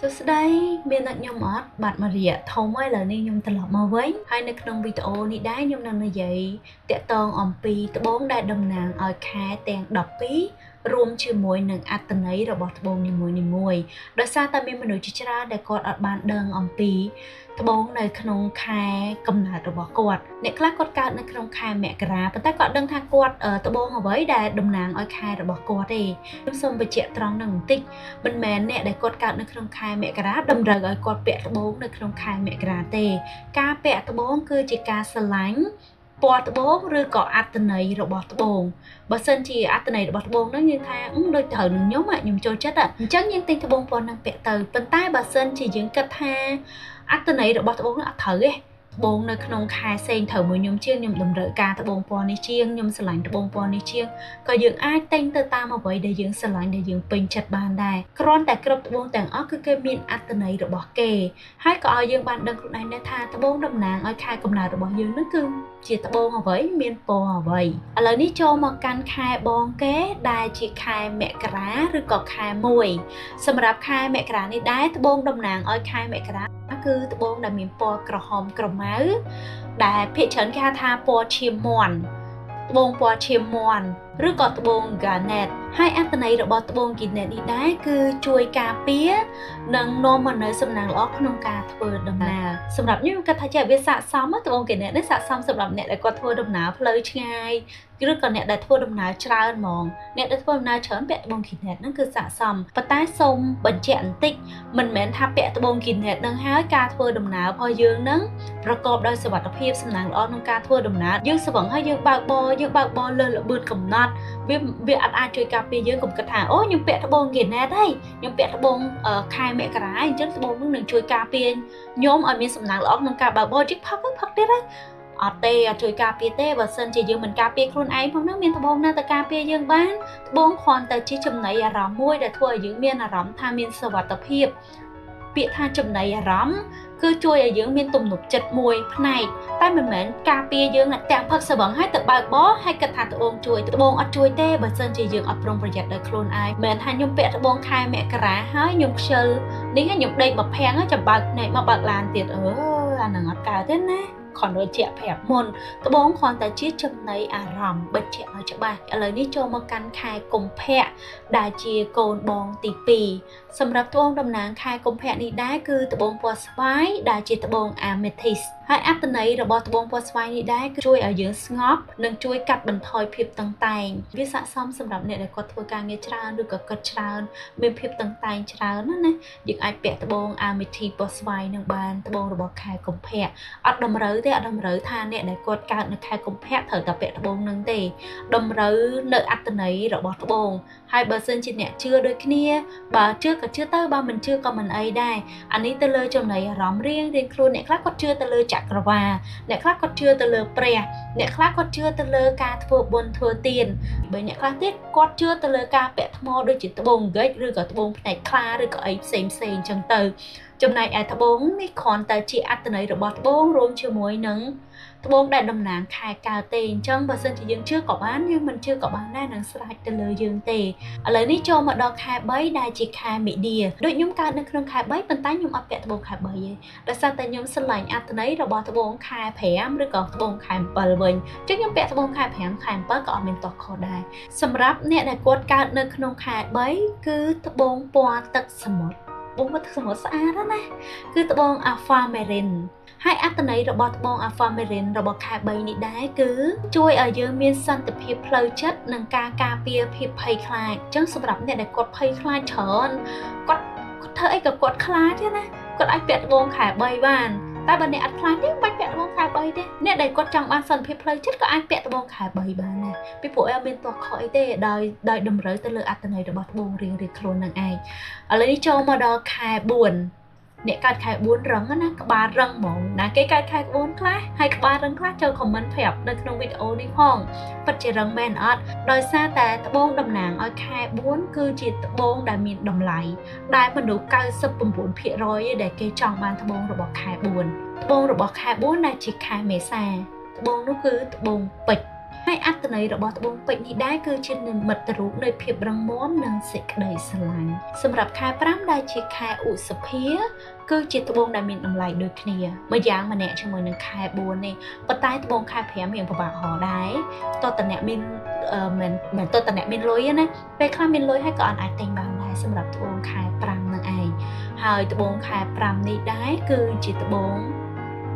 សួស្តីមាននឹកខ្ញុំអត់បាទមករយៈធំហើយឥឡូវនេះខ្ញុំត្រឡប់មកវិញហើយនៅក្នុងវីដេអូនេះដែរខ្ញុំនឹងនិយាយតាក់ទងអំពីត្បូងដែលតំណាងឲ្យខែទាំង12រួមជាមួយនឹងអត្ថន័យរបស់ត្បូងនីមួយៗដោយសារតែមានមនុស្សជាច្រើនដែលគាត់អត់បានដឹងអំពីត្បូងនៅក្នុងខែកំណើតរបស់គាត់អ្នកខ្លះគាត់កើតនៅក្នុងខែមករាប៉ុន្តែគាត់ដឹងថាគាត់ត្បូងអ្វីដែលតំណាងឲ្យខែរបស់គាត់ទេខ្ញុំសូមបញ្ជាក់ត្រង់នឹងបន្តិចមិនមែនអ្នកដែលគាត់កើតនៅក្នុងខែមករាតម្រូវឲ្យគាត់ពាក់ត្បូងនៅក្នុងខែមករាទេការពាក់ត្បូងគឺជាការស្រឡាញ់ពណ៌ត្បូងឬក៏អត្ថន័យរបស់ត្បូងបើសិនជាអត្ថន័យរបស់ត្បូងហ្នឹងយើងថាដូចត្រូវនឹងខ្ញុំខ្ញុំចូលចិត្តអញ្ចឹងយើងទិញត្បូងពណ៌ហ្នឹងពាក់ទៅប៉ុន្តែបើសិនជាយើងគិតថាអត្ថន័យរបស់ត្បូងហ្នឹងអត់ត្រូវទេត្បូងនៅក្នុងខែផ្សេងត្រូវមួយខ្ញុំជាងខ្ញុំតម្រូវការត្បូងពណ៌នេះជាងខ្ញុំស្រឡាញ់ត្បូងពណ៌នេះជាងក៏យើងអាចទិញទៅតាមអ្វីដែលយើងស្រឡាញ់ដែលយើងពេញចិត្តបានដែរគ្រាន់តែគ្រប់ត្បូងទាំងអស់គឺគេមានអត្ថន័យរបស់គេហើយក៏ឲ្យយើងបានដឹងខ្លួនឯងដែរថាត្បូងតំណាងឲ្យខែកំណើតរបស់យើងនឹងគឺជាត្បូងអ្វីមានពណ៌អ្វីឥឡូវនេះចូលមកកាន់ខែបងគេដែលជាខែមករាឬក៏ខែ1សម្រាប់ខែមករានេះដែរត្បូងតំណាងឲ្យខែមករាគឺត្បូងដែលមានពណ៌ក្រហមក្រមៅដែលភាគច្រើនគេហៅថាពណ៌ឈាមមាន់ត្បូងពណ៌ឈាមមាន់ឬក៏ត្បូង garnet ហើយអត្ថន័យរបស់ត្បូង garnet នេះដែរគឺជួយការពារនិងនាំមកនូវសំណាងល្អក្នុងការធ្វើដំណើរសម្រាប់ខ្ញុំគិតថាចេះវាស័ក្តិសមត្បូង garnet នេះស័ក្តិសមសម្រាប់អ្នកដែលគាត់ធ្វើដំណើរផ្លូវឆ្ងាយឬក៏អ្នកដែលធ្វើដំណើរច្រើនហ្មងអ្នកដែលធ្វើដំណើរច្រើនពាក់ត្បូង garnet ហ្នឹងគឺស័ក្តិសមប៉ុន្តែសូមបញ្ជាក់បន្តិចមិនមែនថាពាក់ត្បូង garnet ហ្នឹងហើយការធ្វើដំណើររបស់យើងហ្នឹងប្រកបដោយសុវត្ថិភាពសំណាងល្អក្នុងការធ្វើដំណើរយើងស្វឹងហើយយើងបើកបរយើងបើកបរលើសល្បឿនកំណត់វាអត់អាចជួយការពារយើងកុំគិតថាអូខ្ញុំពាក់ត្បូង garnet ហើយខ្ញុំពាក់ត្បូងខែមករាអញ្ចឹងត្បូងហ្នឹងនឹងជួយការពារខ្ញុំឲ្យមានសំណាងល្អក្នុងការបើកបរជាងផឹកផឹកទៀតហើយអត់ទេអត់ជួយការពារទេបើសិនជាយើងមិនការពារខ្លួនឯងផងហ្នឹងមានត្បូងណាទៅការពារយើងបានត្បូងគ្រាន់តែជាចំណីអារម្មណ៍មួយដែលធ្វើឲ្យយើងមានអារម្មណ៍ថាមានសុវត្ថិភាពពាក្យថាចំណីអារម្មណ៍គឺជួយឲ្យយើងមានទំនុកចិត្តមួយផ្នែកតែមិនមែនការពារយើងទាំងផឹកស្វឹងហើយទៅបើកបរហើយគិតថាត្បូងជួយត្បូងអត់ជួយទេបើសិនជាយើងអត់ប្រុងប្រយ័ត្នដោយខ្លួនឯងមិនថាខ្ញុំពាក់ត្បូងខែមករាហើយខ្ញុំខ្ជិលនេះខ្ញុំដេកមកភាំងចាំបើកភ្នែកមកបើកឡានទៀតអឺអានឹងអត់កើតទេណាគ្រាន់តែជាប្រាប់មុនត្បូងគ្រាន់តែជាចំណីអារម្មណ៍បញ្ជាក់ឲ្យច្បាស់ឥឡូវនេះចូលមកកាន់ខែកុម្ភៈដែលជាកូនបងទី2សម្រាប់ត្បូងតំណាងខែកុម្ភៈនេះដែរគឺត្បូងពណ៌ស្វាយដែលជាត្បូង amethyst ហើយអត្ថន័យរបស់ត្បូងពណ៌ស្វាយនេះដែរគឺជួយឲ្យយើងស្ងប់និងជួយកាត់បន្ថយភាពតឹងតែងវាស័ក្តិសមសម្រាប់អ្នកដែលគាត់ធ្វើការងារច្រើនឬក៏គិតច្រើនមានភាពតឹងតែងច្រើនណាយើងអាចពាក់ត្បូង amethyst ពណ៌ស្វាយនឹងបានត្បូងរបស់ខែកុម្ភៈអត់តម្រូវទេអត់តម្រូវថាអ្នកដែលគាត់កើតនៅខែកុម្ភៈត្រូវតែពាក់ត្បូងនឹងទេតម្រូវនៅអត្ថន័យរបស់ត្បូងហើយបើសិនជាអ្នកជឿដូចគ្នាបើជឿក៏ជឿទៅបើមិនជឿក៏មិនអីដែរអានេះទៅលើចំណីអារម្មណ៍រៀងរៀងខ្លួនអ្នកខ្លះគាត់ជឿទៅលើចក្រវាលអ្នកខ្លះគាត់ជឿទៅលើព្រះអ្នកខ្លះគាត់ជឿទៅលើការធ្វើបុណ្យធ្វើទានបើអ្នកខ្លះទៀតគាត់ជឿទៅលើការពាក់ថ្មដូចជាត្បូងហ្គិចឬក៏ត្បូងភ្នែកខ្លាឬក៏អីផ្សេងផ្សេងអញ្ចឹងទៅចំណែកឯត្បូងនេះគ្រាន់តែជាអត្ថន័យរបស់ត្បូងរួមជាមួយនឹងត្បូងដែលតំណាងខែកើតទេអញ្ចឹងបើសិនជាយើងជឿក៏បានយើងមិនជឿក៏បានដែរនឹងស្រេចទៅលើយើងទេឥឡូវនេះចូលមកដល់ខែ3ដែលជាខែមិនិនាដូចខ្ញុំកើតនៅក្នុងខែ3ប៉ុន្តែខ្ញុំអត់ពាក់ត្បូងខែ3ទេដោយសារតែខ្ញុំស្រឡាញ់អត្ថន័យរបស់ត្បូងខែ5ឬក៏ត្បូងខែ7វិញអញ្ចឹងខ្ញុំពាក់ត្បូងខែ5ខែ7ក៏អត់មានទាស់ខុសដែរសម្រាប់អ្នកដែលគាត់កើតនៅក្នុងខែ3គឺត្បូងពណ៌ទឹកសមុទ្រត្បូងទឹកសមុទ្រស្អាតណាស់គឺត្បូង Aquamarine ហើយអត្ថន័យរបស់ត្បូង Aquamarine របស់ខែ3នេះដែរគឺជួយឲ្យយើងមានសន្តិភាពផ្លូវចិត្តនិងការការពារភាពភ័យខ្លាចអញ្ចឹងសម្រាប់អ្នកដែលគាត់ភ័យខ្លាចច្រើនគាត់ធ្វើអីក៏គាត់ខ្លាចណាគាត់អាចពាក់ត្បូងខែ3បានតែបើអ្នកអត់ខ្លាចទេមិនបាច់ពាក់ត្បូងខែ3ទេអ្នកដែលគាត់ចង់បានសន្តិភាពផ្លូវចិត្តក៏អាចពាក់ត្បូងខែ3បានដែរពីព្រោះអត់មានទាស់ខុសអីទេដោយតម្រូវទៅលើអត្ថន័យរបស់ត្បូងរៀងៗខ្លួននឹងឯងឥឡូវនេះចូលមកដល់ខែ4អ្នកកើតខែ4រឹងណាក្បាលរឹងហ្មងណាគេកើតខែ4ខ្លះហើយក្បាលរឹងខ្លះចូល comment ប្រាប់នៅក្នុងវីដេអូនេះផងពិតជារឹងមែនអត់ដោយសារតែត្បូងតំណាងឲ្យខែ4គឺជាត្បូងដែលមានតម្លៃដែលមនុស្ស 99% ដែលគេចង់បានត្បូងរបស់ខែ4ត្បូងរបស់ខែ4ដែលជាខែមេសាត្បូងនោះគឺត្បូងពេជ្រ ហើយអត្ថន័យរបស់ត្បូងពេជ្រនេះដែរគឺជានិមិត្តរូបនៃភាពរឹងមាំនិងសេចក្តីស្រឡាញ់សម្រាប់ខែ5ដែលជាខែឧសភាគឺជាត្បូងដែលមានតម្លៃដូចគ្នាម្យ៉ាងម្នាក់ជាមួយនឹងខែ4នេះប៉ុន្តែត្បូងខែ5រៀងពិបាករកដែរតើតអ្នកមានមិនតើតអ្នកមានលុយណាពេលខ្លះមានលុយហើយក៏អាចទិញបានដែរសម្រាប់ត្បូងខែ5នឹងឯងហើយត្បូងខែ5នេះដែរគឺជាត្បូង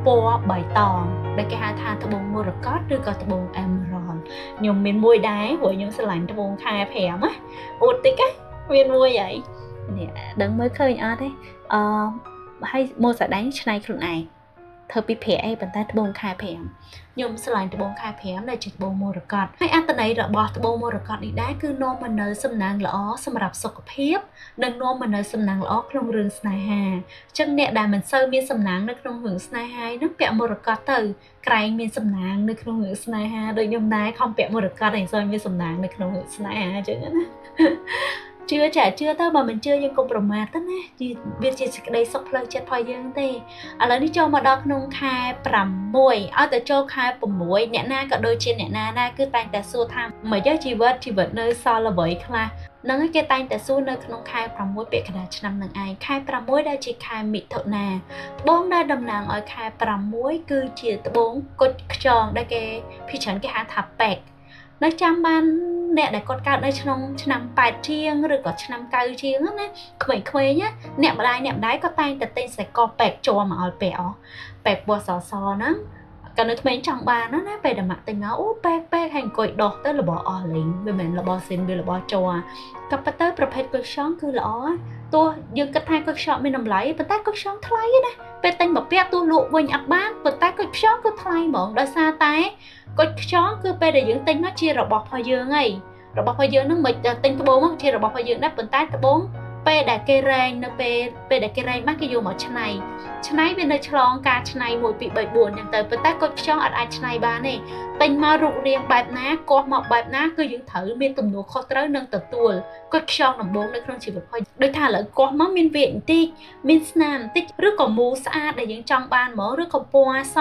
ពណ៌បៃតងដែលគេហៅថាត្បូងមរកតឬក៏ត្បូង Emerald ខ្ញុំមានមួយដែរព្រោះខ្ញុំស្រឡាញ់ត្បូងខែ5ណាអួតតិចណាមានមួយហើយនេះដឹងមើលឃើញអត់ទេអឺហើយម៉ូសាដៃឆ្នៃខ្លួនឯងធ្វើពីប្រាក់អីប៉ុន្តែត្បូងខែ5ខ្ញុំស្រឡាញ់ត្បូងខែ5ដែលជាត្បូងមរកតហើយអត្ថន័យរបស់ត្បូងមរកតនេះដែរគឺនាំមកនូវសំណាងល្អសម្រាប់សុខភាពនិងនាំមកនូវសំណាងល្អក្នុងរឿងស្នេហាអញ្ចឹងអ្នកដែលមិនសូវមានសំណាងនៅក្នុងរឿងស្នេហាហ្នឹងពាក់មរកតទៅក្រែងមានសំណាងនៅក្នុងរឿងស្នេហាដូចខ្ញុំដែរខំពាក់មរកតឲ្យសូវមានសំណាងនៅក្នុងរឿងស្នេហាអញ្ចឹងណាជឿចាជឿទៅបើមិនជឿយើងកុំប្រមាថទៅណាវាជាសេចក្តីសុខផ្លូវចិត្តរបស់យើងទេឥឡូវនេះចូលមកដល់ក្នុងខែ6ឲ្យតែចូលខែ6អ្នកណាក៏ដូចជាអ្នកណាដែរគឺតែងតែសួរថាមិនយកជីវិតនៅសល់អ្វីខ្លះនឹងគេតែងតែសួរនៅក្នុងខែ6ពាក់កណ្ដាលឆ្នាំនឹងឯងខែ6ដែលជាខែមិថុនាត្បូងដែលតំណាងឲ្យខែ6គឺជាត្បូងគុជខ្យងដែលគេភាគច្រើនគេហៅថាប៉ែកនៅចាំបានអ្នកដែលគាត់កើតនៅក្នុងឆ្នាំ8ជាងឬក៏ឆ្នាំ9ជាងណាក្មេងៗណាអ្នកម្ដាយក៏តែងតែទិញខ្សែកប៉ែកជ័រមកឲ្យពាក់អស់ប៉ែកពណ៌សសហ្នឹងកាលនៅក្មេងចង់បានណាពេលដែលម៉ាក់ទិញមកអូប៉ែកហើយអង្គុយដោះទៅរបស់អស់លេងវាមិនមែនរបស់ស៊ីនវារបស់ជ័រក៏ប៉ុន្តែប្រភេទគុជខ្យងគឺល្អទោះយើងគិតថាគុជខ្យងមានតម្លៃប៉ុន្តែគុជខ្យងថ្លៃណាពេលទិញមកពាក់ទោះលក់វិញអត់បានប៉ុន្តែគុជខ្យងគឺថ្លៃហ្មងដោយសារតែគុជខ្យងគឺពេលដែលយើងទិញមកជារបស់របស់យើងហើយរបស់របស់យើងហ្នឹងមិនទិញត្បូងមកជារបស់របស់យើងដែរប៉ុន្តែត្បូងពេលដែលគេរែងនៅពេលដែលគេរែងបានគេយកមកឆ្នៃវានៅឆ្លងការឆ្នៃ1 2 3 4ចឹងទៅប៉ុន្តែគុជខ្យងអត់អាចឆ្នៃបានទេទិញមករូបរាងបែបណាកោះមកបែបណាគឺយើងត្រូវមានទំនួលខុសត្រូវនឹងទទួលគុជខ្យងដំបូងនៅក្នុងជីវិតរបស់ដូចថាឥឡូវកោះមកមានវាបន្តិចមានស្នាមបន្តិចឬក៏មូលស្អាតដែលយើងចង់បានហ្មងឬក៏ពណ៌ស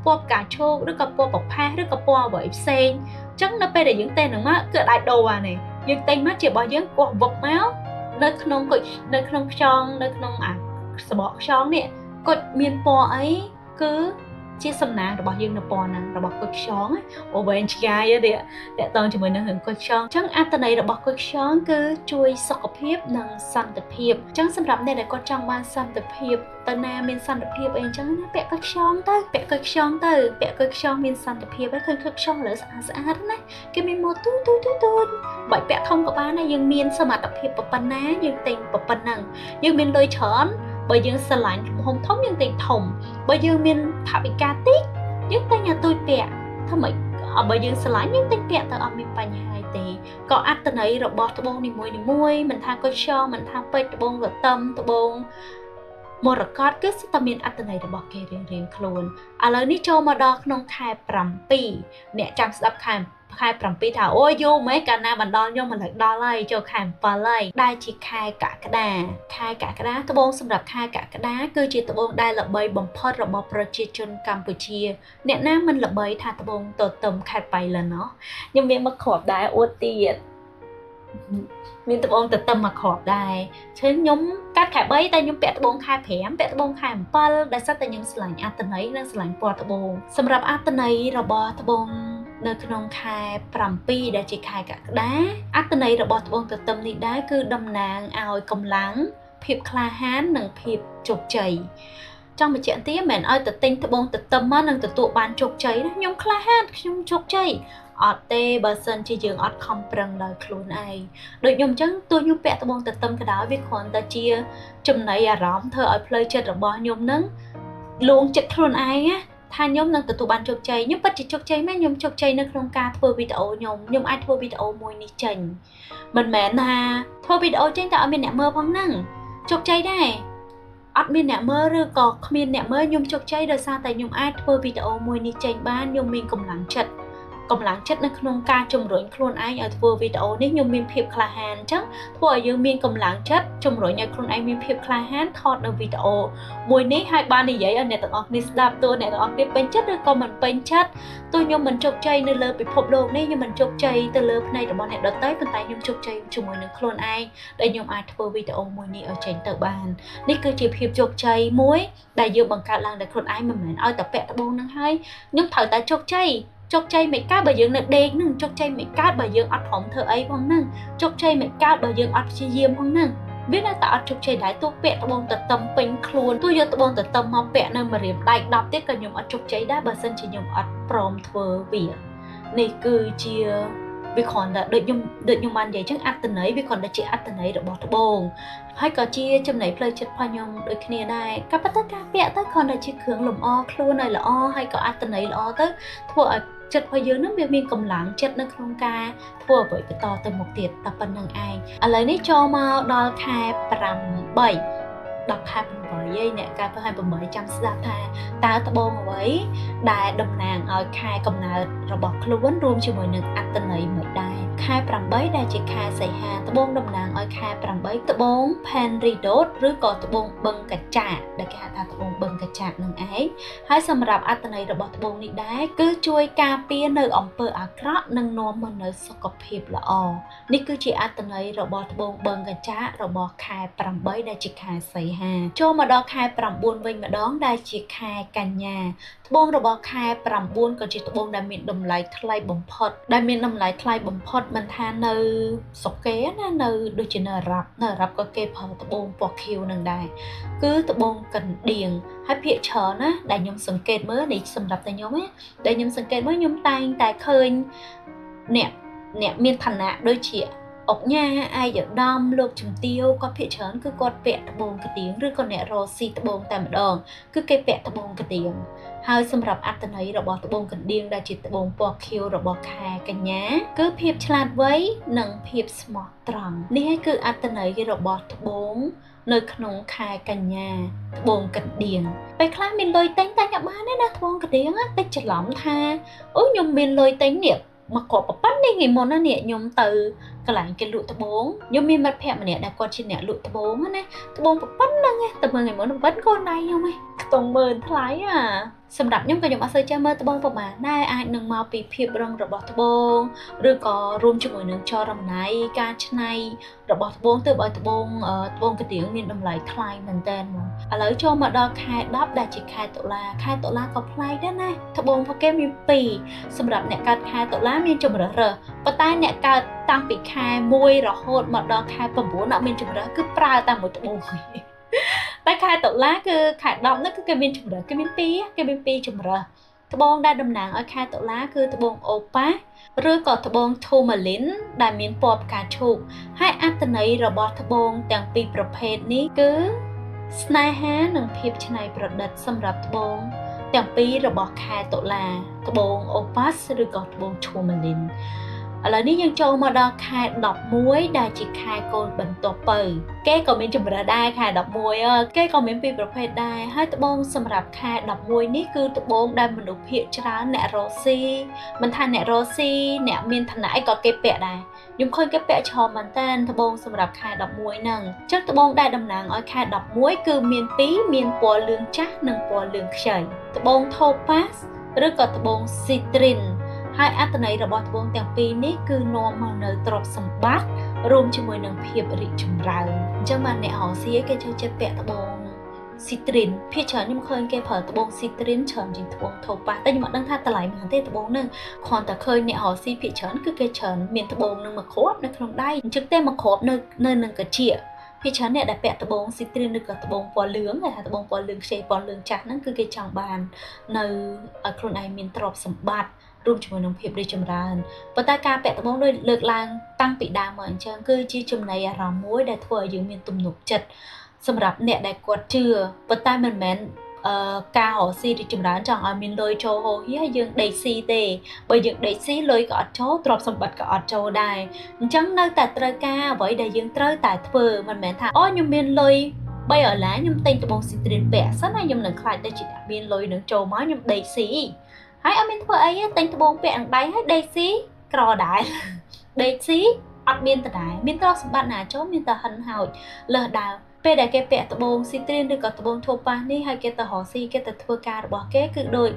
ពណ៌ផ្កាឈូកឬក៏ពណ៌ប្រផេះឬក៏ពណ៌អ្វីផ្សេងអញ្ចឹងនៅពេលដែលយើងទិញហ្នឹងមកគឺអាចដូរបានទេយើងទិញមកជារបស់យើងកោះវឹកមកនៅក្នុងគុជនៅក្នុងខ្យងនៅក្នុងអាសបកខ្យងនេះគុជមានពណ៌អីគឺជាសំណាងរបស់យើងនៅពណ៌ហ្នឹងរបស់គុជខ្យងអូវែងឆ្ងាយទេតាក់ទងជាមួយនឹងរឿងគុជខ្យងអញ្ចឹងអត្ថន័យរបស់គុជខ្យងគឺជួយសុខភាពនិងសន្តិភាពអញ្ចឹងសម្រាប់អ្នកដែលគាត់ចង់បានសន្តិភាពទៅណាមានសន្តិភាពអីអញ្ចឹងណាពាក់គុជខ្យងទៅពាក់គុជខ្យងទៅពាក់គុជខ្យងមានសន្តិភាពហើយឃើញគុជខ្យងលើស្អាតស្អាតណាគេមានម៉ូទូទូទូទូបាច់ពាក់ធំក៏បានដែរយើងមានសមត្ថភាពប៉ុណ្ណាយើងទិញប៉ុណ្ណឹងយើងមានលុយច្រើនបើយើងស្រឡាញ់ទំហំធំយើងទិញធំបើយើងមានថវិកាតិចយើងទិញអាទូចពាក់ធ្វើម៉េចបើយើងស្រឡាញ់យើងទិញពាក់ទៅអត់មានបញ្ហាទេក៏អត្ថន័យរបស់ត្បូងនីមួយៗមិនថាគុជខ្យងមិនថាពេជ្រត្បូងទទឹមត្បូងមរកតគឺសុទ្ធតែមានអត្ថន័យរបស់គេរៀងៗខ្លួនឥឡូវនេះចូលមកដល់ក្នុងខែ7អ្នកចាំស្ដាប់ខែ7ថាអូយូរម៉េចកាលណាបណ្ដល់ខ្ញុំមិនលើកដល់ហើយចូលខែ7ហើយដែលជាខែកក្កដាខែកក្កដាត្បូងសម្រាប់ខែកក្កដាគឺជាត្បូងដែលល្បីបំផុតរបស់ប្រជាជនកម្ពុជាអ្នកណាមិនល្បីថាត្បូងទទឹមខេត្តបៃលិនណោះខ្ញុំមានមកគ្រាប់ដែរអួតទៀតមានត្បូងទទឹមមកគ្រាប់ដែរជឿខ្ញុំកាត់ខែ3តែខ្ញុំពាក់ត្បូងខែ5ពាក់ត្បូងខែ7ដែលសិតតែខ្ញុំស្រឡាញ់អត្ថន័យនិងស្រឡាញ់ពណ៌ត្បូងសម្រាប់អត្ថន័យរបស់ត្បូងនៅក្នុងខែ7ដែលជាខែកក្កដាអត្ថន័យរបស់ត្បូងទទឹមនេះដែរគឺតំណាងឲ្យកម្លាំងភាពក្លាហាននិងភាពជោគជ័យចង់បញ្ជាក់ទៀតមិនមែនឲ្យទៅទិញត្បូងទទឹមមកនឹងទទួលបានជោគជ័យណាខ្ញុំក្លាហានខ្ញុំជោគជ័យអត់ទេបើសិនជាយើងអត់ខំប្រឹងដោយខ្លួនឯងដូចខ្ញុំអញ្ចឹងទោះខ្ញុំពាក់ត្បូងទទឹមក៏ដោយវាគ្រាន់តែជាចំណីអារម្មណ៍ធ្វើឲ្យផ្លូវចិត្តរបស់ខ្ញុំនឹងលួងចិត្តខ្លួនឯងណាថាខ្ញុំនឹងទទួលបានជោគជ័យខ្ញុំពិតជាជោគជ័យមែនខ្ញុំជោគជ័យនៅក្នុងការធ្វើវីដេអូខ្ញុំអាចធ្វើវីដេអូមួយនេះចេញមិនមែនថាធ្វើវីដេអូចេញតែអត់មានអ្នកមើលផងហ្នឹងជោគជ័យដែរអត់មានអ្នកមើលឬក៏គ្មានអ្នកមើលខ្ញុំជោគជ័យដោយសារតែខ្ញុំអាចធ្វើវីដេអូមួយនេះចេញបានខ្ញុំមានកម្លាំងចិត្ត កម្លាំងចិត្តនៅក្នុងការជំរុញខ្លួនឯងឲ្យធ្វើវីដេអូនេះខ្ញុំមានភាពក្លាហានអញ្ចឹងធ្វើឲ្យយើងមានកម្លាំងចិត្តជំរុញឲ្យខ្លួនឯងមានភាពក្លាហានថតនៅវីដេអូមួយនេះហើយបាននិយាយឲ្យអ្នកទាំងអស់គ្នាស្ដាប់ទោះអ្នកទាំងអស់គ្នាពេញចិត្តឬក៏មិនពេញចិត្តទោះខ្ញុំមិនជោគជ័យនៅលើពិភពលោកនេះខ្ញុំមិនជោគជ័យទៅលើផ្នែករបស់អ្នកដទៃប៉ុន្តែខ្ញុំជោគជ័យជាមួយនឹងខ្លួនឯងដែលខ្ញុំអាចធ្វើវីដេអូមួយនេះឲ្យចេញទៅបាននេះគឺជាភាពជោគជ័យមួយដែលយើងបង្កើតឡើងដោយខ្លួនឯងមិនមែនឲ្យតែពាក់ត្បូងនឹងហើយខ្ញុំត្រូវតែជោគជ័យជោគជ័យមិនកើតបើយើងនៅដេកនឹងជោគជ័យមិនកើតបើយើងអត់ព្រមធ្វើអីផងនឹងជោគជ័យមិនកើតបើយើងអត់ព្យាយាមផងនឹងវានៅតែអត់ជោគជ័យដែរទោះពាក់ត្បូងទៅតឹមពេញខ្លួនទោះយកត្បូងទៅតឹមមកពាក់នៅម្រាមដៃ10ទៀតក៏ខ្ញុំអត់ជោគជ័យដែរបើសិនជាខ្ញុំអត់ព្រមធ្វើវានេះគឺជាវាគ្រាន់តែដូចខ្ញុំបាននិយាយចឹងអត្ថន័យវាគ្រាន់តែជាអត្ថន័យរបស់ត្បូងហើយក៏ជាចំណៃផ្លូវចិត្តរបស់ខ្ញុំដូចគ្នាដែរក៏ប៉ុន្តែការពាក់ទៅគ្រាន់តែជាគ្រឿងលម្អខ្លួនឲ្យល្អហើយក៏អត្ថន័យល្អទៅធ្វើឲ្យចិត្តរបស់យើងនឹងវាមានកម្លាំងចិត្តនៅក្នុងការធ្វើអ្វីបន្តទៅមុខទៀតតែប៉ុណ្្នឹងឯងឥឡូវនេះចូលមកដល់ខែ8ដល់ខែ8ឯងអ្នកកើតខែ8ចាំស្ដាប់ថាតើត្បូងអ្វីដែលតំណាងឲ្យខែកំណើតរបស់ខ្លួនរួមជាមួយនឹងអត្ថន័យមួយដែរខែ8ដែលជាខែសីហាត្បូងតំណាងឲ្យខែ8ត្បូង Penridot ឬក៏ត្បូងបឹងកញ្ចាកដែលគេហៅថាត្បូងបឹងកញ្ចាកនឹងឯងហើយសម្រាប់អត្ថន័យរបស់ត្បូងនេះដែរគឺជួយការពារនៅអំពើអាក្រក់និងនាំមកនូវសុខភាពល្អនេះគឺជាអត្ថន័យរបស់ត្បូងបឹងកញ្ចាករបស់ខែ8ដែលជាខែសីហាចូលមកដល់ខែ9វិញម្ដងដែលជាខែកញ្ញាត្បូងរបស់ខែ9ក៏ជាត្បូងដែលមានតម្លៃថ្លៃបំផុតដែលមានតម្លៃថ្លៃបំផុតមិនថានៅស្រុកគេណានៅដូចជានៅអារ៉ាប់ក៏គេប្រើត្បូងពណ៌ខៀវនឹងដែរគឺត្បូងកណ្ដៀងហើយភាគច្រើនណាដែលខ្ញុំសង្កេតមើលនេះសម្រាប់តែខ្ញុំណាដែលខ្ញុំសង្កេតមើលខ្ញុំតែងតែឃើញអ្នកមានឋានៈដូចជាអុកញ៉ាឯកឧត្តមលោកជំទាវគាត់ភាគច្រើនគឺគាត់ពាក់ត្បូងកទៀងឬក៏អ្នករកស៊ីត្បូងតែម្ដងគឺគេពាក់ត្បូងកទៀងហើយសម្រាប់អត្ថន័យរបស់ត្បូងកណ្ដៀងដែលជាត្បូងពណ៌ខៀវរបស់ខែកញ្ញាគឺភាពឆ្លាតវៃនិងភាពស្មោះត្រង់នេះហើយគឺអត្ថន័យរបស់ត្បូងនៅក្នុងខែកញ្ញាត្បូងកណ្ដៀងពេលខ្លះមានលុយទិញតែអត់បានទេណាត្បូងកណ្ដៀងតិចច្រឡំថាអូខ្ញុំមានលុយទិញនេះមកគ្រាប់ប៉ុណ្ណេះថ្ងៃមុនណានេះខ្ញុំទៅកន្លែងគេលក់ត្បូងខ្ញុំមានមិត្តភក្តិម្នាក់ដែលគាត់ជាអ្នកលក់ត្បូងណាត្បូងប៉ុណ្ណឹងតែមើលថ្ងៃមុនប៉ុណ្ណកូនដៃខ្ញុំឯងខ្ទង់ម៉ឺនថ្លៃអាសម្រាប់ខ្ញុំក៏ខ្ញុំអត់សូវចេះមើលត្បូងប្រហែលដែរអាចនឹងមកពីភាពរឹងរបស់ត្បូងឬក៏រួមជាមួយនឹងចរមណៃការច្នៃរបស់ត្បូងទើបឲ្យត្បូងកណ្ដៀងមានតម្លៃថ្លៃមែនតើហ្មងឥឡូវចូលមកដល់ខែ10ដែលជាខែតុលាខែតុលាក៏ប្លែកដែរណាត្បូងពួកគេមាន2សម្រាប់អ្នកកើតខែតុលាមានជម្រើសរើសប៉ុន្តែអ្នកកើតតាំងពីខែ1រហូតមកដល់ខែ9អត់មានជម្រើសគឺប្រើតែមួយត្បូងតែខែតុលាគឺខែ10នោះគឺគេមានជម្រើសគេមាន2គេមាន2ជម្រើសត្បូងដែលតំណាងឲ្យខែតុលាគឺត្បូងអូប៉ាឬក៏ត្បូងធូម៉ាលីនដែលមានពណ៌ផ្កាឈូកហើយអត្ថន័យរបស់ត្បូងទាំងពីរប្រភេទនេះគឺស្នេហានិងភាពច្នៃប្រឌិតសម្រាប់ត្បូងទាំងពីររបស់ខែតុលាត្បូងអូប៉ាសឬក៏ត្បូងធូម៉ាលីនឥឡូវនេះយើងចូលមកដល់ខែ11ដែលជាខែកូនបន្ទាប់ពៅគេក៏មានជម្រើសដែរខែ11គេក៏មានពីរប្រភេទដែរហើយត្បូងសម្រាប់ខែ11នេះគឺត្បូងដែលមនុស្សភាគច្រើនអ្នករកស៊ីមិនថាអ្នករកស៊ីអ្នកមានឋានៈអីក៏គេពាក់ដែរខ្ញុំឃើញគេពាក់ច្រើនមែនតើត្បូងសម្រាប់ខែ11ហ្នឹងចឹងត្បូងដែលតំណាងឲ្យខែ11គឺមាន2មានពណ៌លឿងចាស់និងពណ៌លឿងខ្ចីត្បូងថូប៉ាសឬក៏ត្បូងស៊ីទ្រីនហើយអត្ថន័យរបស់ត្បូងទាំងពីរនេះគឺនាំមកនៅទ្រព្យសម្បត្តិរួមជាមួយនឹងភាពរីកចម្រើនអញ្ចឹងបានអ្នករកស៊ីគេចូលចិត្តពាក់ត្បូងស៊ីទ្រីនភាគច្រើនខ្ញុំឃើញគេប្រើត្បូងស៊ីទ្រីនច្រើនជាងត្បូងថូប៉ាសតែខ្ញុំអត់ដឹងថាតម្លៃប៉ុន្មានទេត្បូងហ្នឹងគ្រាន់តែឃើញអ្នករកស៊ីភាគច្រើនគឺគេច្រើនមានត្បូងនឹងមួយគ្រាប់នៅក្នុងដៃអញ្ចឹងទេមួយគ្រាប់នៅនឹងកាជាភាគច្រើនអ្នកដែលពាក់ត្បូងស៊ីទ្រីនឬក៏ត្បូងពណ៌លឿងគេថាត្បូងពណ៌លឿងខ្ចីពណ៌លឿងចាស់ហ្នឹងគឺគេចង់បាននៅឲ្យខ្លួនឯងមានទ្រព្យសម្បត្តិរួមជាមួយនឹងភាពរីកចម្រើនប៉ុន្តែការពាក់ត្បូងដូចលើកឡើងតាំងពីដើមមកអញ្ចឹងគឺជាចំណីអារម្មណ៍មួយដែលធ្វើឲ្យយើងមានទំនុកចិត្តសម្រាប់អ្នកដែលគាត់ជឿប៉ុន្តែមិនមែនការរកស៊ីរីកចម្រើនចង់ឲ្យមានលុយចូលហូរហៀយើងដេកស៊ីទេបើយើងដេកស៊ីលុយក៏អត់ចូលទ្រព្យសម្បត្តិក៏អត់ចូលដែរអញ្ចឹងនៅតែត្រូវការអ្វីដែលយើងត្រូវតែធ្វើមិនមែនថាអូខ្ញុំមានលុយ3ដុល្លារខ្ញុំទិញត្បូងស៊ីទ្រីនពាក់សិនហើយខ្ញុំនឹងខ្លាចទៅជាអ្នកមានលុយនឹងចូលមកខ្ញុំដេកស៊ី ហើយអត់មានធ្វើអីទេទិញត្បូងពាក់នឹងដៃហើយដេកស៊ីក្រដែរដេកស៊ីអត់មានដដែលមានទ្រព្យសម្បត្តិណាចូលមានតែហិនហោចលើសដើមពេលដែលគេពាក់ត្បូងស៊ីទ្រីនឬក៏ត្បូងធូប៉ាសនេះហើយគេទៅរកស៊ីគេទៅធ្វើការរបស់គេគឺដូច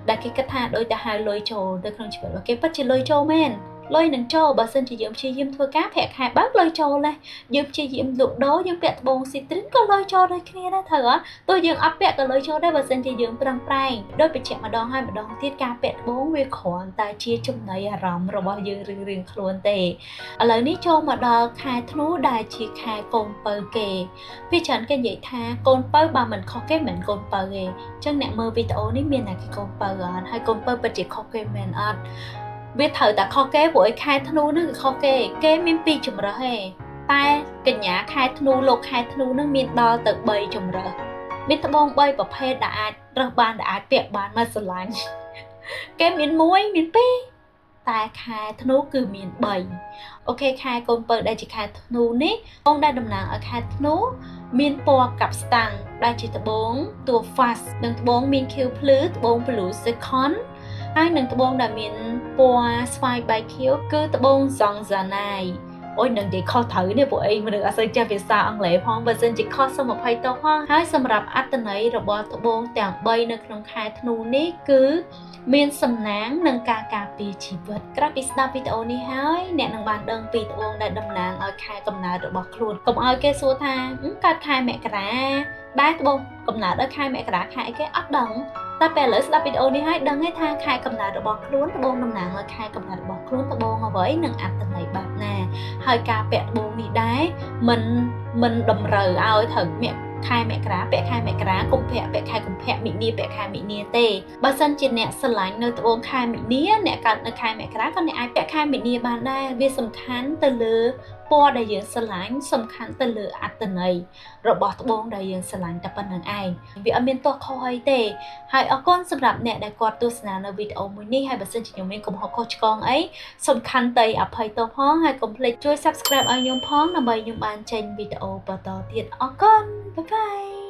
ដែលគេគិតថាដូចតែហៅលុយចូលទៅក្នុងជីវិតរបស់គេពិតជាលុយចូលមែនលុយនឹងចូលបើសិនជាយើងព្យាយាមធ្វើការប្រាក់ខែបើកលុយចូលដែរយើងព្យាយាមលក់ដូរយើងពាក់ត្បូងស៊ីទ្រីនក៏លុយចូលដូចគ្នាដែរត្រូវអត់ទោះយើងអត់ពាក់ក៏លុយចូលដែរបើសិនជាយើងប្រឹងប្រែងដោយបញ្ជាក់ម្ដងហើយម្ដងទៀតការពាក់ត្បូងវាគ្រាន់តែជាចំណីអារម្មណ៍របស់យើងរៀងៗខ្លួនទេឥឡូវនេះចូលមកដល់ខែធ្នូដែលជាខែកូនពៅគេពីច្រើនគេនិយាយថាកូនពៅបើមិនខុសគេមិនកូនពៅទេអញ្ចឹងអ្នកមើលវីដេអូនេះមានតែគេកូនពៅអត់ហើយកូនពៅពិតជាខុសគេមែនអត់វាត្រូវតែខុសគេព្រោះឯខែធ្នូនឹងគឺខុសគេគេមាន2ជម្រើសទេតែកញ្ញាខែធ្នូលោកខែធ្នូនឹងមានដល់ទៅ3ជម្រើសមានត្បូង3ប្រភេទដែលអាចរើសបានដែលអាចពាក់បានមកស្រឡាញ់គេមាន1មាន2តែខែធ្នូគឺមាន3អូខេខែកូនពៅដែលជាខែធ្នូនេះត្បូងដែលតំណាងឲ្យខែធ្នូមានពណ៌កាប់ស្តាំងដែលជាត្បូងតួ fast និងត្បូងមានខៀវភ្លឺត្បូង blue zircon ហើយនឹងត្បូងដែលមានពណ៌ស្វាយបែកខៀវគឺត្បូងសង់ហ្សាណៃអូយនឹងនិយាយខុសត្រូវនេះពួកអីមនុស្សអត់សូវចេះភាសាអង់គ្លេសផងបើសិនជាខុសសូមអភ័យទោសផងហើយសម្រាប់អត្ថន័យរបស់ត្បូងទាំង3នៅក្នុងខែធ្នូនេះគឺមានសំណាងនិងការការពារជីវិតក្រោយពីស្ដាប់វីដេអូនេះហើយអ្នកនឹងបានដឹងពីត្បូងដែលតំណាងឲ្យខែកំណើតរបស់ខ្លួនកុំឲ្យគេសួរថាកើតខែមករាដែរត្បូងកំណើតដល់ខែមករាខែអីគេអត់ដឹងតែពេលឥឡូវស្ដាប់វីដេអូនេះហើយដឹងហើយថាខែកំណើតរបស់ខ្លួនត្បូងតំណាងឲ្យខែកំណើតរបស់ខ្លួនត្បូងអ្វីនិងអត្ថន័យបែបណាហើយការពាក់ត្បូងនេះដែរមិនតម្រូវឲ្យត្រូវខែមករាពាក់ខែមករាកុម្ភៈពាក់ខែកុម្ភៈមិនិនាពាក់ខែមិនិនាទេបើសិនជាអ្នកស្រឡាញ់នៅត្បូងខែមិនិនាអ្នកកើតនៅខែមករាក៏អ្នកអាចពាក់ខែមិនិនាបានដែរវាសំខាន់ទៅលើពណ៌ដែលយើងស្រឡាញ់សំខាន់ទៅលើអត្ថន័យរបស់ត្បូងដែលយើងស្រឡាញ់តែប៉ុណ្្នឹងឯងវាអត់មានទោះខុសអីទេហើយអរគុណសម្រាប់អ្នកដែលគាត់ទស្សនានៅវីដេអូមួយនេះហើយបើសិនជាខ្ញុំមានកំហុសខុសឆ្គងអីសំខាន់ទៅអភ័យទោសផងហើយកុំភ្លេចជួយ Subscribe ឲ្យខ្ញុំផងដើម្បីខ្ញុំបានចេញវីដេអូបន្តទៀតអរគុណ Bye bye.